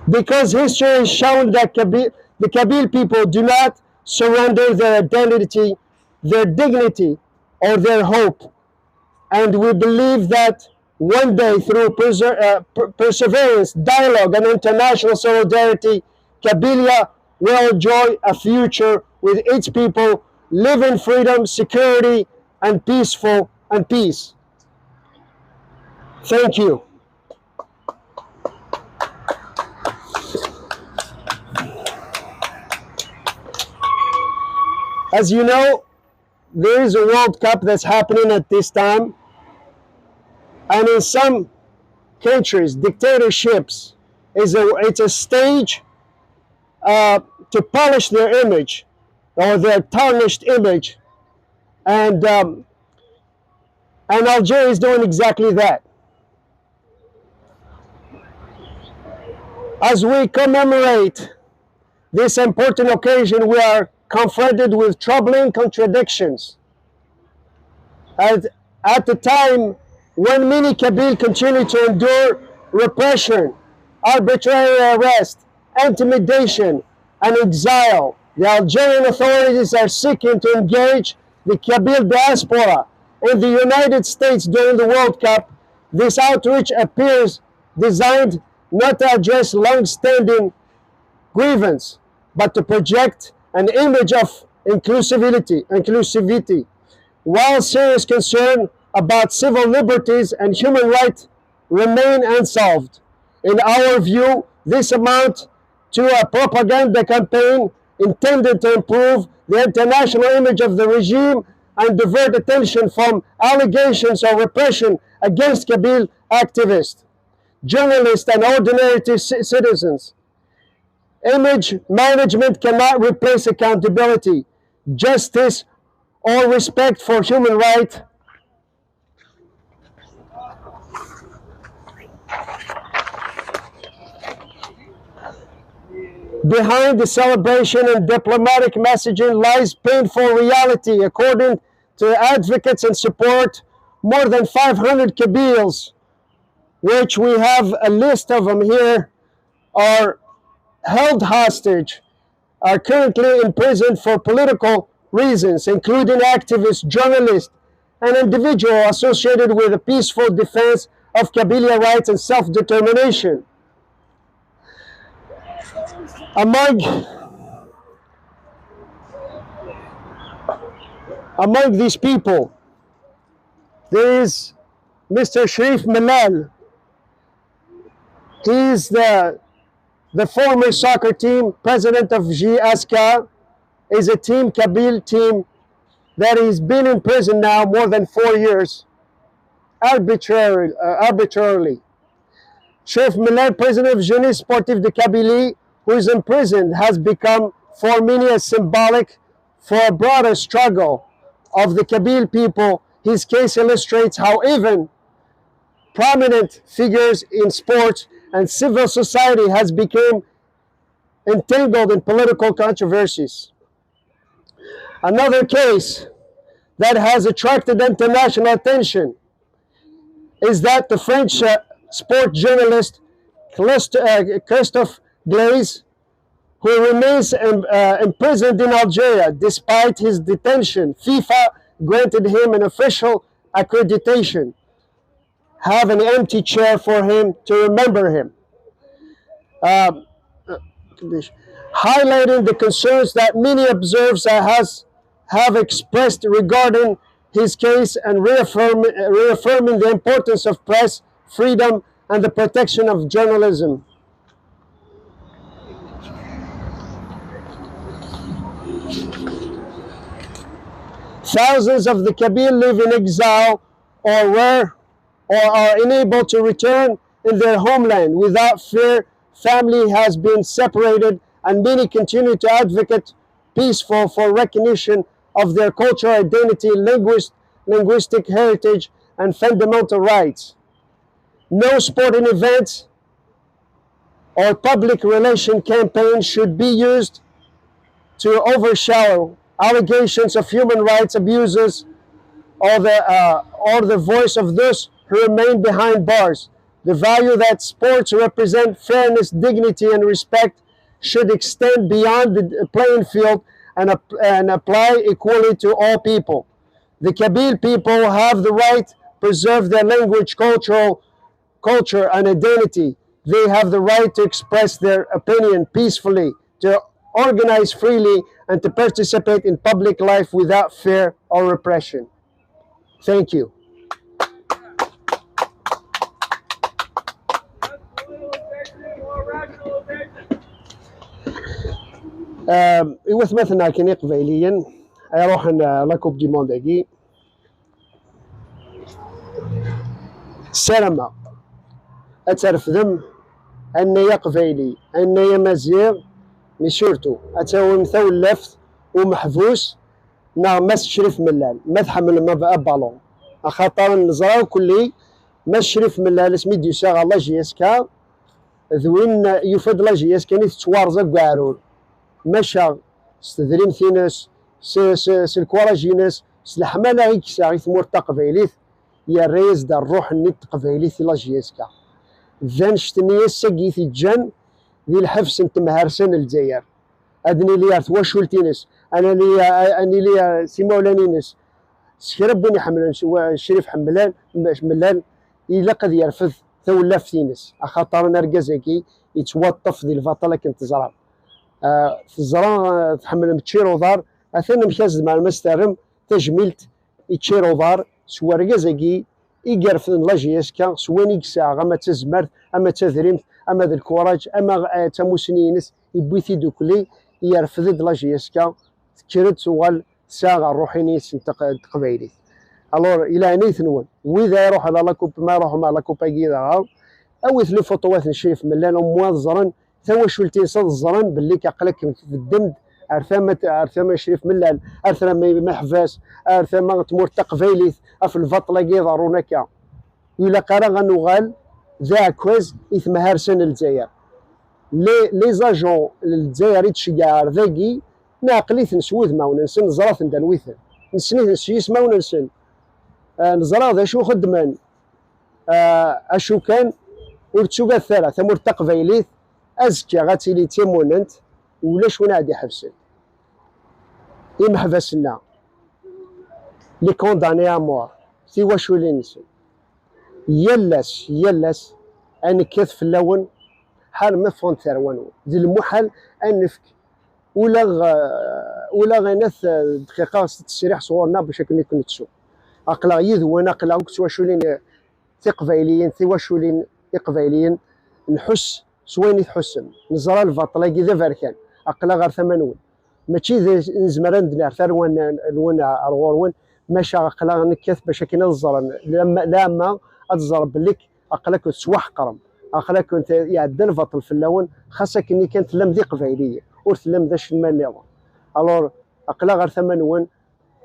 Because history has shown that Kabyle, the Kabyle people do not surrender their identity, their dignity, or their hope. And we believe that one day, through perse- uh, per- perseverance, dialogue, and international solidarity, Kabylia will enjoy a future with its people live in freedom, security, and peaceful and peace. Thank you. As you know, there is a World Cup that's happening at this time, and in some countries, dictatorships is a it's a stage uh, to polish their image or their tarnished image, and um, and Algeria is doing exactly that. As we commemorate this important occasion, we are confronted with troubling contradictions. At, at the time when many Kabyle continue to endure repression, arbitrary arrest, intimidation, and exile, the Algerian authorities are seeking to engage the Kabyle diaspora in the United States during the World Cup. This outreach appears designed not to address long-standing grievance, but to project an image of inclusivity, inclusivity, while serious concern about civil liberties and human rights remain unsolved. In our view, this amount to a propaganda campaign intended to improve the international image of the regime and divert attention from allegations of repression against Kabyle activists, journalists, and ordinary citizens. Image management cannot replace accountability, justice, or respect for human rights. Behind the celebration and diplomatic messaging lies painful reality. According to advocates and support, more than five hundred Kabyles, which we have a list of them here, are held hostage, are currently imprisoned for political reasons, including activists, journalists, and individuals associated with the peaceful defense of Kabylia rights and self-determination. Among, among these people, there is Mister Sharif Melal. He is the, the former soccer team president of G S K, is a team, Kabyle team, that has been in prison now more than four years, arbitrarily. Uh, arbitrarily. Sharif Melal, president of Jeunesse Sportive de Kabylie, who is imprisoned, has become for many a symbolic for a broader struggle of the Kabyle people. His case illustrates how even prominent figures in sports and civil society has become entangled in political controversies. Another case that has attracted international attention is that the French uh, sport journalist Christ- uh, Christophe Glaze, who remains im- uh, imprisoned in Algeria despite his detention. FIFA granted him an official accreditation. Have an empty chair for him to remember him. Um, highlighting the concerns that many observers has, have expressed regarding his case and reaffirm, reaffirming the importance of press freedom and the protection of journalism. Thousands of the Kabyle live in exile or were or are unable to return in their homeland without fear. Family has been separated, and many continue to advocate peaceful for recognition of their cultural identity, linguist, linguistic heritage, and fundamental rights. No sporting events or public relation campaign should be used to overshadow allegations of human rights abuses or the, uh, or the voice of those who remain behind bars. The value that sports represent, fairness, dignity, and respect, should extend beyond the playing field and, ap- and apply equally to all people. The Kabyle people have the right to preserve their language, cultural culture, and identity. They have the right to express their opinion peacefully, to organize freely, and to participate in public life without fear or repression. Thank you. Um, i watmaten akken iqbayliyen ay ruḥen, uh, la coupe du monde-agi, ssarameɣ ad trefdem annay aqbayli, annay amaziɣ, mais surtout ad tawim tawlaft umeḥbus neɣ Mass Crif Mellal, ma tḥemmlem ab- abalun. Axaṭer neẓra akkelli Mass Crif Mellal asmi d-yusa ɣer la J S K, d win yufa-d la J S K-nni tettwarẓa deg uɛrur. Maca s tedrimt-ines, s, s, s lkuraj-ines, s leḥmala i yesɛa i tmurt taqbaylit, yerra-yas-d rruḥ-nni n teqbaylit i la J S K. D annect-nni ass-agi i t-yeǧǧan di lḥebs n temharsa n Lezzayer. Ad nili ar twacult-ines, ad nili, ad nili ar timawlan-ines. S kra n win iḥemmlen s wa- Crif Ḥemmlan, Mellal, ilaq ad yerfed tawlaft-ines, axaṭer argaz-agi yettwaṭṭef di lbaṭel akken teẓram. Ah, teẓra, ah, tḥemmlem ččir uḍar, atan amek ad tzemrem ad s-terrem tajmilt i ččir uḍar s wergaz-agi i yerfden la J S K, s wayen i yesɛa, ama d tazmert, ama d tadrimt, ama d lkuraj, ama, eh, d tamusni-ines, yewwi-t-id ukli, yerfed-d la J S K, tekker-d tuɣal tesɛa ɣer rruḥ-ines n teq- teqbaylit. Alors, i leɛnayt-nwen, wid ara iruḥen ɣer la coupe, ma iruḥen ɣer la coupe-agi daɣ, awit lifuṭuwat n Crif Mellal, au moins ad ẓren tawacult-ines, ad ẓren belli aql-aken tbeddem-d ar tama, ar tama n Crif Mellal, ar tama n Meḥbas, ar tama n tmurt taqbaylit, ɣef lbaṭel-agi iḍerrun akka. Ur ilaq ara ad nuɣal d aɛekkaz i temharsa n Lezzayer. Les, les agents n Lezzayer i d-tceggeɛ ar dagi, neɛqel-iten s wudmawen-nsen, neẓra-ten d anwi-ten. Nessen-iten s yismawen-nsen. Ah, neẓra d acu xeddmen. Ah, acu kan, ur ttugadet ara, tamurt taqbaylit azekka ad tili d timunent, ulac win ad iḥebsen. Imeḥbas-nneɣ, les condamnés à mort, tiwaculin-nsen, yal ass, yal ass ad nekkat fell-awen, ḥal ma ffɣent tarwa-nwen. D lmuḥal ad nefk ula, eh, ula ɣinat, eh, dqiqa s ttesriḥ sɣur-neɣ bac akken i ken-nettu. Aql-aɣ yid-wen, aql-aɣ akk d twaculin, eh, tiqbayliyin, tiwaculin iqbayliyen, nḥuss s wayen i tḥussem. Neẓra lbaṭel-agi d aberkan. Aql-aɣ ɣer tama-nwen. Mačči d, nezmer ad d-nerr tarwa-nwen ar ɣur-wen, maca aql-aɣ nekkat bac akken ad ẓren, lama, lama ad ẓren belli aql-aken tettwaḥeqrem, aql-aken te-, iɛedda lbaṭel fell-awen, xas akken kan tellam d iqbayliyen, ur tellam d acemma nniḍen. Alors, aql-aɣ ɣer tama-nwen,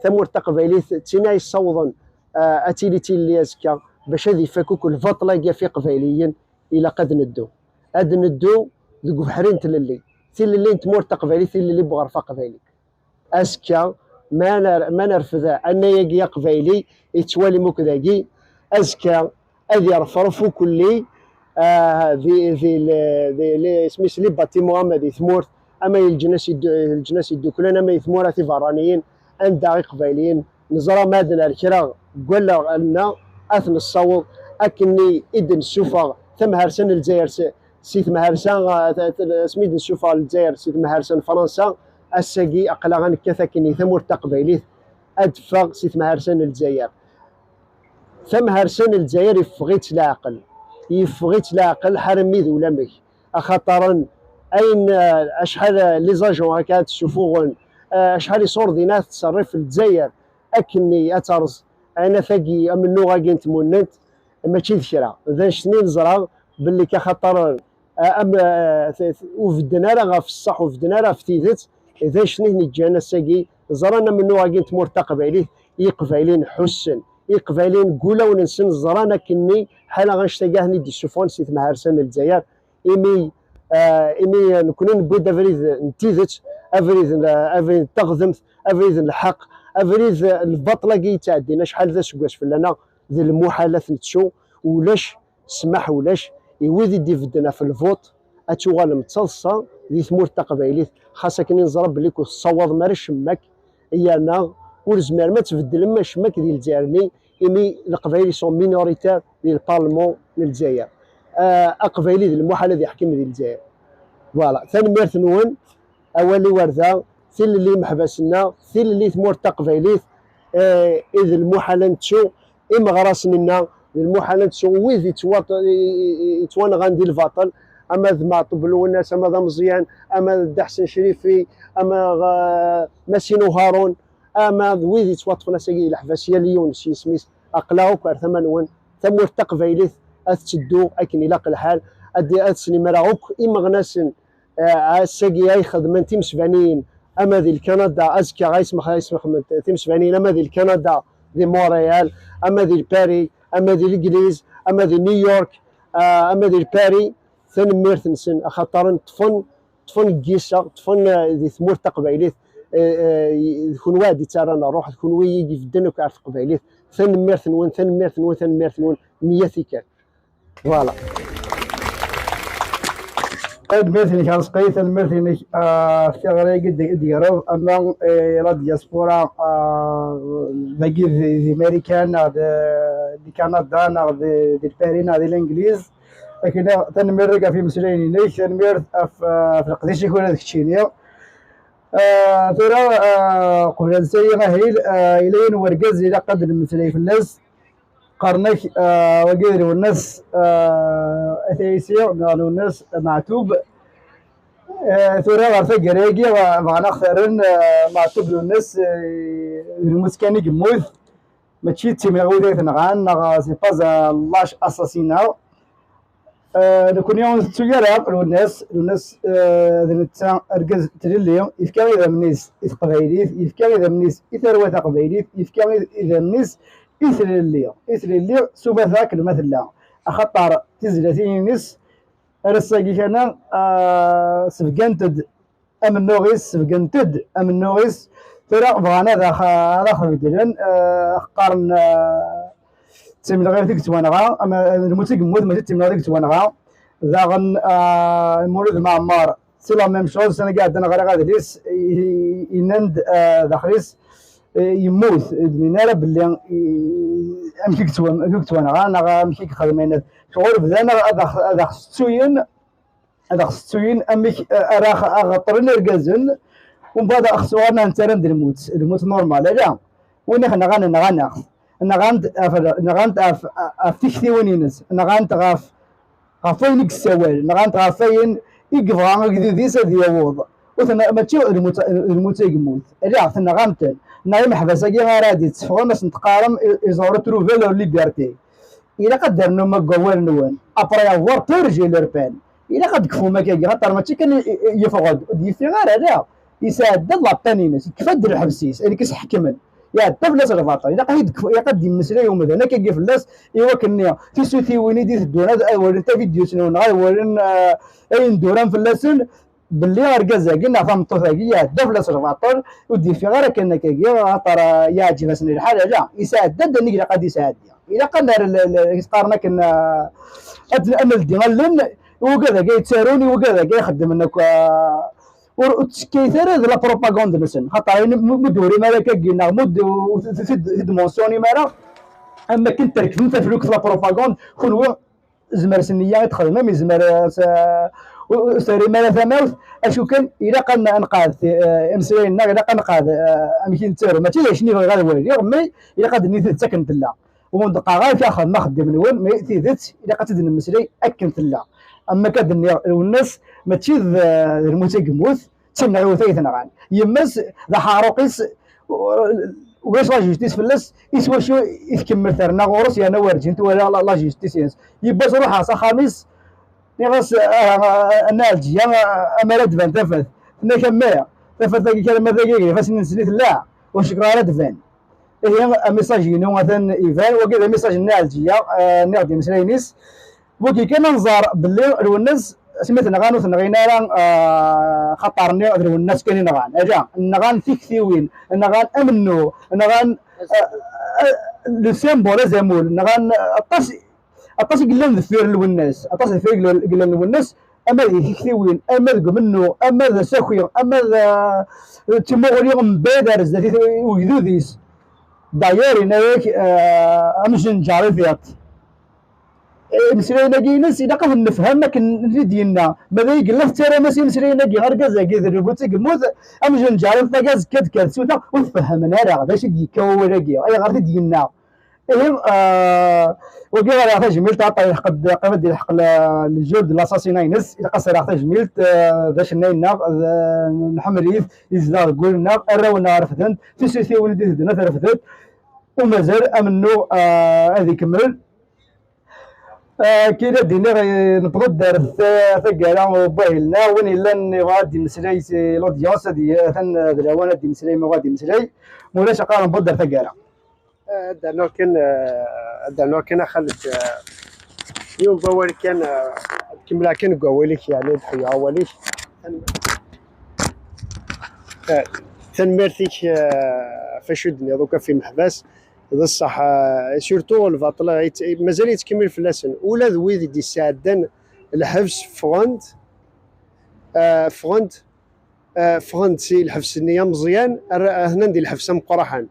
tamurt taqbaylit d tin ay yessawḍen, ah, ad tili tilelli azekka, bac ad ifak akk lbaṭel-agi ɣef iqbayliyen, ilaq ad neddu. Ad neddu deg ubeḥri n tlelli. Tilelli n tmurt taqbaylit, tilelli n uɣref aqbayli. Azekka, ma ner-, ma nerfed annay-agi aqbayli, yettwalim akk dagi, azekka, ad irefref ukelli, ah, di, di, di, di, isem-is, les bâtiments, ama di tmurt, ama i leǧnas yeddu-, leǧnas yedduklen, ama i tmura tiberraniyin, anda Iqbayliyen neẓra ma ad nerr kra deg wallaɣ-nneɣ, ad t-nessaweḍ akken i d-nessufeɣ tamharsa n Lezzayer s, si temharsa, ah, t-, t-, asmi d-nessufeɣ Lezzayer si temharsa n Fransa, ass-agi aql-aɣ ad nekkat akken i tamurt taqbaylit ad d-teffeɣ si temharsa n Lezzayer. Tamharsa n Lezzayer yeffeɣ-itt leɛqel, yeffeɣ-itt leɛqel ḥarmi d ulamek, axaṭer ayen, eh, acḥal, eh, les agents akka ad ssufuɣen, eh, acḥal iṣurdiyen ad tettṣerrif Lezzayer akken ad terẓ ayen atagi amennuɣ-agi n tmunnent, mačči d kra. D annect-nni neẓra belli ka axaṭer, eh, am, eh, t-, t-, ur bedden ara ɣef ṣṣeḥ, ur bedden ara ɣef tidet. D annect-nni i ten-iǧǧan ass-agi ẓran amennuɣ-agi n tmurt taqbaylit, Iqbayliyen ḥussen, Iqbayliyen deg wulawen-nsen ẓran akkenni ḥala annect-agi ahen i d-issufɣen si temharsa n Lezzayer, imi, eh, imi nekkni newwi-d abrid n tidet, abrid n, abrid n teɣdemt, abrid n lḥeqq, abrid n lbaṭel-agi yettɛeddin acḥal d aseggas fell-aneɣ, d lmuḥal ad t-nettu, ulac ssmaḥ, ulac, i wid i d-ibedden ɣef lvuṭ, ad tuɣalem d taḍsa di tmurt taqbaylit, xas akken i neẓra belli ur tessawaḍem ara acemma akk, yerna ur tezmirem ad tbeddlem acemma akk di Lezzayer-nni, imi Leqbayel ils sont minoritaires di lparlement n Lezzayer. Ah, Aqbayli d lmuḥal ad iḥkem di Lezzayer. Voilà, tanemmirt-nwen. Awal-iw ar da, tilelli imeḥbas-nneɣ, tilelli tmurt taqbaylit, eh, i d lmuḥal ad nettu imeɣrasen-nneɣ, d lmuḥal ad nettu wid yettwa-, i-, i-, i-, yettwanɣan di lbaṭel, ama d Meɛṭub Lwennas, ama d Ameẓyan, ama d Dda Ḥsen Crifi, ama, eh, Masin Uharun, ama d wid yettwaṭṭfen ass-agi di leḥbas, yal yiwen s yisem-is. Aql-aɣ akk ar tama-nwen, tamurt taqbaylit ad tetteddu akken ilaq lḥal, ad, ad snimreɣ akk imeɣnasen, eh, ass-agi ay xedmen timesbaniyin, ama di Lkanada, azekka ay smex-, ay smeḥment timesbaniyin, ama di Lkanada, di Montréal, ama di Paris, ama di Legliz, ama di New York, ah, ama di Paris, tanemmirt-nsen, axaṭer ṭṭfen, ṭṭfen deg yiseɣ, ṭṭfen, eh, di tmurt taqbaylit, eh, eh, d kunwi ad d-ittarran ṛṛuḥ, d kunwi i ibedden akk ar teqbaylit. Tanemmirt-nwen, tanemmirt-nwen, tanemmirt-nwen, meyya tikkal. Voilà. Tanemmirt-inek a Rezqi, tanemmirt-inek, ah, ɣef tiɣri-agi d-, d-tegreḍ, ama, eh, la diaspora, ah, dagi di, di Marikan, neɣ di, di Kanada, neɣ di, di Paris, neɣ di Langliz. Akken, tanemmirt ɣef imeslayen-inek, tanemmirt ɣef, ah, ɣef leqdic-ik ula d keččini. Ah, tura, ah, qbel ad nsayi ahil, ah, yella yiwen wergaz ilaq ad nemmeslay fell-as. Qqaren-ak, ah, wagi d Lwennas, ah, At Ɛisi, neɣ Lwennas Meɛtub. Ah, tura ɣer taggara-agi, ah, bɣan ad aɣ-t-rren, ah, Meɛtub Lwennas, ah, d lmut kan i yemmut. Mačči d timenɣiwt ay t-nɣan, neɣ c'est pas un lâche assassinat. Ah, nekkni ur ntettu ara Lwennas. Lwennas, ah, d netta argaz n tlelli, yefka idammen-is i teqbaylit, yefka idammen-is i tarwa taqbaylit, yefka id-, idammen-is i tlelli, i tlelli s umata akken ma tella. Axaṭer tizlatin-ines ar ass-agi kan, ah, sbegant-d amennuɣ-is, sbegent-d amennuɣ-is. Tura bɣan ad aɣ-, ad aɣ-beddlen, ah, qqaren, ah, d timenɣiwt i yettwanɣa, ama d lmut i yemmut, mačči d timenɣiwt i yettwanɣa. Daɣen, ah, Mulud Mɛemmar, c'est la même chose, sani iɛeddan ɣriɣ adlis, i-, i-, yennan-d, ah, daxel-is, eh, yemmut, ur d-nnin ara belli, i-, amek i yettwa-, amek i yettwanɣa, neɣ amek i yexdem ayen. Ccɣel bdan ad aɣ-, ad aɣ-settuyen, ad aɣ-settuyen amek, eh, ara aɣ-, aɣ-ṭṭren irgazen, umbeɛd aɣ-ttɣaren ad nettarran d lmut, lmut normal, ala. Win i ɣ-nɣan, nɣan-aɣ-t. Nɣan-t ɣef, nɣan-t ɣef, ɣef tiktiwin-ines, nɣan-t ɣef, ɣef wayen i yessawal, nɣan-t ɣef wayen i yebɣa agdud-is ad yaweḍ. Ur ten-, mačči d lmut, d lmut i yemmut. Ala, tenɣam-ten. Neɣ imeḥbas-agi ara d-itteffɣen, ad sen-teqqarem, ils ont retrouvé leur liberté. Ilaq ad d-ternum deg wawal-nwen. Après avoir purgé leur peine. Ilaq ad d-tekfum akkagi, xaṭer mačči kan i, i, i yeffeɣ-d, ur d-yeffiɣ ara, ala. Yesɛedda-d la peine-ines, yekfa-d lḥebs-is, ayen i s-ḥekmen. Iɛedda fell-as lbaṭel. Ilaq ad d-, ilaq ad d-yemmeslay umdan akkagi fell-as, i wakken-nni tisutiwin i d-iteddun ad, ad walin tavidyut-nwen, neɣ ad walin, eh, ayen d-uran fell-asen, belli argaz-agi neɣ tameṭṭut-agi iɛedda fell-as lbaṭel, ur d-yeffiɣ ara kan akkagi, axaṭer, eh, yeɛǧeb-asen lḥal, ala, yesɛedda-d ayen i ilaq ad yesɛeddi. Ilaq ad nerr l- l- qqaren akken, ah, ad ad neldi allen i wigad-agi yettarun, i wigad-agi ixeddmen akk, ah, ur ur ttekkayet ara d la propagande-nsen, xaṭer ayen mu mu d-turim ara akkagi neɣ mu d- ur t- t- t- id-mentionnim ara, am wakken terkbem taflukt la propagande, kunwi izmer s nniya i txedmem, izmer, eh, s- eh, ur ur terrim ara tamawt, acu kan ilaq ad n- ad nqeɛɛed ti- eh, imeslayen-nneɣ, ilaq ad nqeɛɛed, eh, amek i nettaru. Mačči d acu i bɣiɣ ad waliɣ, mais ilaq ad d-nini tidet akken tella. Ur d-qqareɣ ara ad xedmem axeddim-nwen, mais tidet ilaq ad tt-id-nemmeslay akken tella. Am akka d-nniɣ, Lwennas mačči d d lmut i yemmut, d timɛiwt ay t-nɣan. Yemma-s d aḥaruq-is, ulac la justice fell-as, i s wacu i tkemmel terna ɣur-s, yerna werǧin twala la- la justice-ines. Yiwwas ruḥeɣ s axxam-is, nniɣ-as, "Ah, ah, a Nna Ɛelǧiya, ah, amar ad d-tban tafat." Tenna-k, "A mmi, tafat-agi kan ma d agagri, ifassen-nsen i tella, ur cukkeɣ ara ad d-tban." Ihi, amisaj-inu atan iban, wagi d amisaj n Nna Ɛelǧiya, ah, nniɣ-d imeslayen-is. Wagi kan ad nẓer belli Lwennas, asmi t-nɣan ur t-nɣin ara, ah, xaṭer-nni d Lwennas kan i nɣan. Ala, nɣan tiktiwin, nɣan amennuɣ, nɣan, ah, ah, le symbole azamul, nɣan aṭas, aṭas i yellan deffir Lwennas, aṭas deffir i yellan, i yellan Lwennas, ama di tiktiwin, ama deg umennuɣ, ama d asaki, ama d, ah, d timuɣli mebɛid ar zdat i ugdud-is. D'ailleurs, yenna-yak, ah, amjenjar i tiṭ. Imeslayen-agi-ines ilaq ad ten-nefhem akken i d-yenna. Ma d ay yella tettaram-as imeslayen-agi, argaz-agi d lmut i yemmut, amjenjar i tiṭ agi azekka ad d-tekker tsuta, ur t-fehhmen ara d acu i d-yekka wawal-agi, ayɣer i t-id-yenna. Ihi, ah, wagi ɣer tajmilt, aṭa yelḥeq-d, qrib ad d-yelḥeq le- le jour de l'assassinat-ines, ilaq ad s-rreɣ tajmilt, ah, d acennay-nneɣ, d- nḥemmel-it, yezdeɣ deg wul-nneɣ, arraw-nneɣ refden-t, tisutiwin i d-itedden ad t-refdent, u mazal amennuɣ, ah, ad ikemmel. Ah, kra d-iniɣ, eh, newweḍ-d ar ta- taggara n wahil-nneɣ, win yellan yebɣa ad d-imeslay si l'audience, ad y- atan d lawan ad d-imeslay, ma yebɣa ad d-imeslay, ma ulac aqar newweḍ-d ar taggara. Eh, ad d-rnuɣ kan, eh, ad d-rnuɣ kan a Xaled, eh, yiwen n wawal kan, eh, ad kemmleɣ kan deg wawal-ik, yeɛni ad ḥeyyeɣ awal-ik. Eh, tanemmirt-ik, eh, ɣef wacu d-tenniḍ akk ɣef imeḥbas. D ṣṣeḥ, eh, surtout lbaṭel, eh, yett- mazal yettkemmil fell-asen. Ula d wid i d-yesɛeddan lḥebs ffɣen-d, eh, ffɣen-d, eh, ffɣen-d si lḥebs-nni ameẓyan, ar- hnan di lḥebs ameqqraḥen.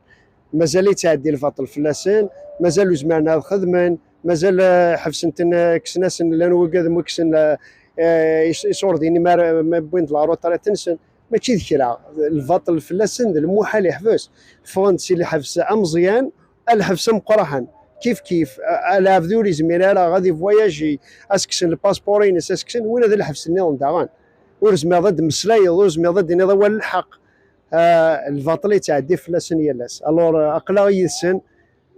Mazal yettɛeddi lbaṭel fell-asen, mazal ur zmiren ad xedmen, mazal, eh, ḥebsen-ten, eh, kksen-asen, llan wigad mi kksen, eh, eh, is- iṣurdiyen mi ara ma wwin-d la retraite-nsen. Mačči d kra, lbaṭel fell-asen d lmuḥal yeḥbes. Ffɣen-d si lḥebs ameẓyan a lḥebs ameqqraḥen. Kif kif, a- a- lɛebd ur yezmir ara ad ivoyaji, ad s-kksen lpaspuṛ-ines, ad s-kksen, win d lḥebs nniḍen daɣen. Ur tezmireḍ ad d-temmeslayeḍ, ur tezmireḍ ad d-tiniḍ awal n lḥeqq. Ah, lbaṭel yettɛeddi fell-asen yal ass. Alors, ah, aql-aɣ yid-sen,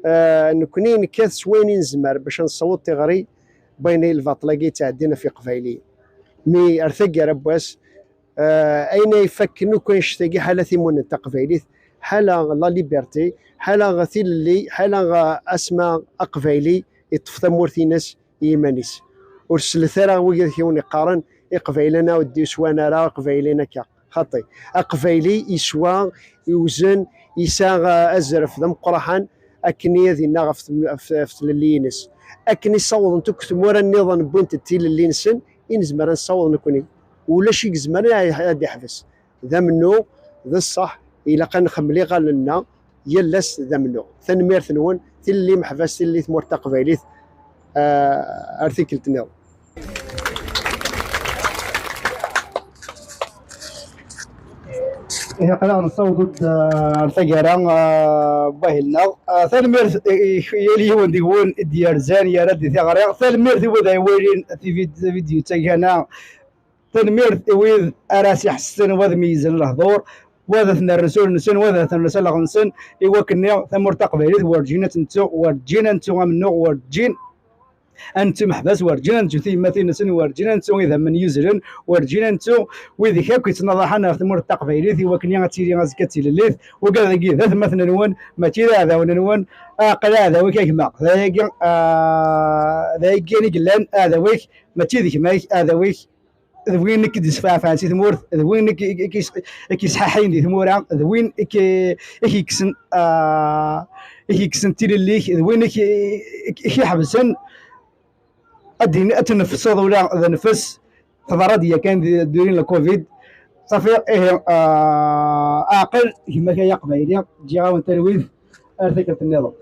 ah, nekkni nekkat s wayen i nezmer bac ad nessaweḍ tiɣri n wayen i lbaṭel-agi yettɛeddin ɣef Iqbayliyen. Mi ar taggara n wass, ah, ayen ay ifakken akk annect-agi, ḥala timunent taqbaylit, ḥala la liberté, ḥala tilelli, ḥala, ah, asma aqbayli yeṭṭef tamurt-ines i yiman-is. Ur slet ara wigad i wen-iqqaren Iqbayliyen ur d-yeswan ara, Iqbayliyen akka. Xaṭi. Aqbayli yeswa, iwzen, yesɛa, ah, azref d ameqqraḥan akken ad inna ɣef tem- ɣef ɣef tlelli-ines. Akken i ssawḍent akk tmura nniḍen wwint-d tilelli-nsen, i nezmer ad nessaweḍ nekkni. Ulac i izemren ad ad d-iḥbes. D amennuɣ, d ṣṣeḥ, ilaq ad nxemmel iɣallen-nneɣ yal ass d amennuɣ. Tanemmirt-nwen, tilelli imeḥbas, tilelli tmurt taqbaylit, ah, ar tikkelt nniḍen. Ihi aql-aɣ nessaweḍ-d, ah, ar taggara, ah, n wahil-nneɣ. Ah, tanemmirt i i yal yiwen deg-wen i d-yerzan, yerra-d di tiɣri. Tanemmirt i wid ay iwalin tivid- tividyu-agi hana. Tanemmirt i wid ara s-iḥessen, wad meyyzen lehdur, wad ten-rren s ul-nsen, wad ten-rren s alleɣ-nsen, i wakken-nni tamurt taqbaylit werǧin ad tt-nettu, werǧin ad nettu amennuɣ, werǧin ad nettu imeḥbas, werǧin ad nettu tiyemmatin-nsen, werǧin ad nettu idammen yuzlen, werǧin ad nettu wid akk yettnaḍaḥen ɣef tmurt taqbaylit, i wakken ad tili azekka d tilellit. Wigad-agi d atmaten-nwen, mačči d aɛdawen-nwen. Aql aɛdaw-ik a gma. D ayagi, ah, d ayagi i yellan aɛdaw-ik, mačči d gma-k, aɛdaw-ik. d win i k-d-yesfeɛfɛen si tmurt, d win i k-, i k-, i k-yesḥaḥayen di tmura, d win i k-, i k-yekksen, ah, i k-yekksen tilelli-k, d win i k-, i k-, i k-iḥebsen ad d-, ad tnefseḍ ula d nnfes. Teḍra-d yakan di, durin le covid. Safi, ihi, ah, aɛqel, gma-k ay aqbayli, ǧǧiɣ-awen talwit ar tikkelt nniḍen.